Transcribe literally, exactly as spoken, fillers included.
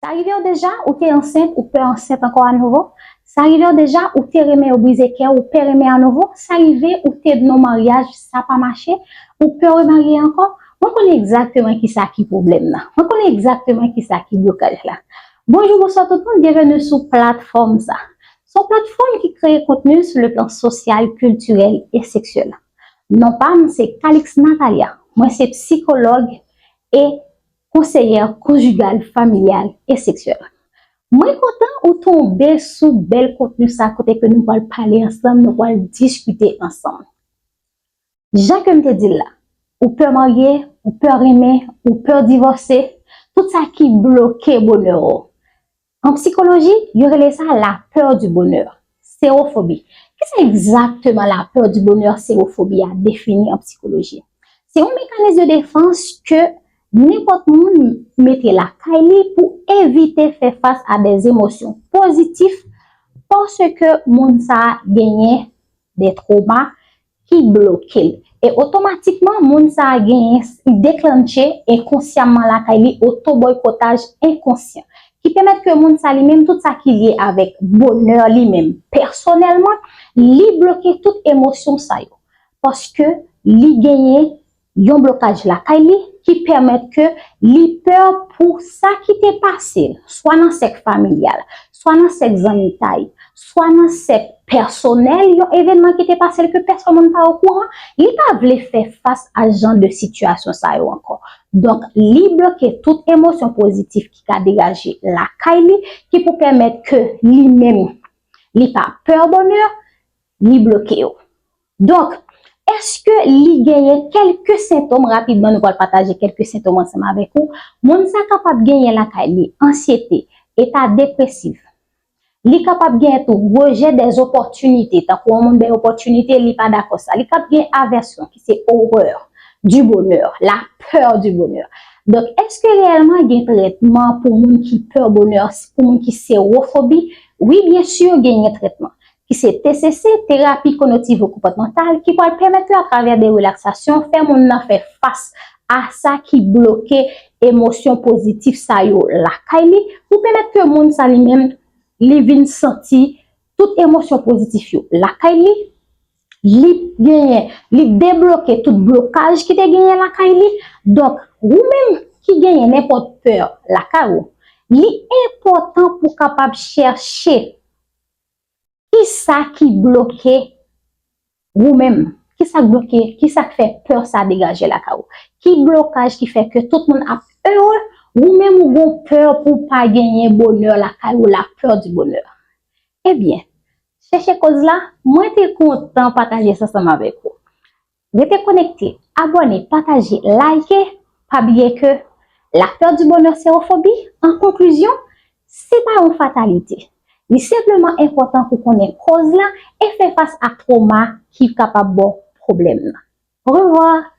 Sa rive w deja, ou te ansent, ou pè ansent ankò anouvo? Sa rive w deja, ou te renmen yo brize kè w, ou pè renmen anouvo? Sa rive ou te nan maryaj, sa pa mache, ou pè remarye ankò? Mwen konnen egzakteman kisa ki pwoblèm nan. Mwen konnen egzakteman kisa ki blokaj la. Bonjou, bonswa tout moun, byenveni sou platfòm sa. Se yon platfòm ki kreye kontni sou le plan sosyal, kiltirèl e seksyèl. Non pa m se Calix Natalia. Mwen se psikològ e konseyè konjigal, familyal e seksyèl. Mwen kontan ou tonbe sou bèl kontni sa kote ke nou pral pale ansanm, nou pral diskite ansanm. Jan ke m te di l la, ou pè marye, ou pè renmen, ou pè divòse, tout sa ki bloke bonè w. An psikoloji, yo rele sa la peur du bonheur, sérophobie. Kisa egzakteman la peur du bonheur, sérophobie a defini an psikoloji? Se yon mekanis de defans ke nenpòt moun mete lakay li pou evite fè fas a de emosyon pozitif paske moun sa a genyen de twoma ki bloke l. E otomatikman, moun sa a genyen, li deklanche enkonsyamman lakay li oto-boykotaj enkonsyan, ki pèmèt ke moun sa li menm, tout sa ki lye avèk bonè li menm, pèsonèlman, li bloke tout emosyon sa yo. Paske li genyen yon blokaj lakay li ki pèmèt ke li pè pou sa ki te pase l, swa nan sèk familyal, swa nan sèk zanmitay, swa nan sèk pèsonèl, yon evènman ki te pase l ke pèsonn moun pa okouran, li pa vle fè fas a jan de sitiyasyon sa yo ankò. Donk, li bloke tout emosyon pozitif ki ka degaje lakay li, ki pou pèmèt ke li menm, li pa pè bonè, li bloke yo. Donk, èske li genyen kèlke sentòm? Rapidman, nou pral pataje kèlke sentòm ansanm avèk ou. Moun sa kapab genyen lakay li ansyete, eta depresif. Li kapab genyen tou rejè dè opòtinite, tankou yon moun bay opòtinite, li pa dakò sa. Li kapab gen avèsyon, ki se horreur du bonheur, la peur du bonheur. Donk, èske reyèlman gen trètman pou moun ki pè bonè, pou moun ki sérophobie? Wi, byen si, genyen trètman. Ki se T C C, terapi kognitivo-konpòtmantal, ki pral pèmèt yo atravè de relaksasyon, fè moun nan fè fas a sa ki bloke emosyon pozitif sa yo lakay li, pou pèmèt ke moun sa li menm, li vin santi tout emosyon pozitif yo lakay li, li genyen, li debloke tout blokaj ki te genyen lakay li. Donk, ou menm ki genyen nenpòt pè lakay ou, li enpòtan pou kapab chèche kisa ki bloke ou menm. Kisa k bloke, kisa k fè pè sa degaje lakay ou? Ki blokaj ki fè ke tout moun ap ere, ou menm ou gon pè pou w pa genyen bonè lakay ou, la peur du bonheur? Ebyen, chèche koz la, mwen te kontan pataje sa ansanm avèk ou. Rete konekte, abòne, pataje, like, pa bliye ke la peur du bonheur, sérophobie, an konklizyon, se pa yon fatalite. Li senpleman enpòtan pou konnen koz la e fè fas ak twoma ki kapab ba w pwoblèm nan. Orevwa!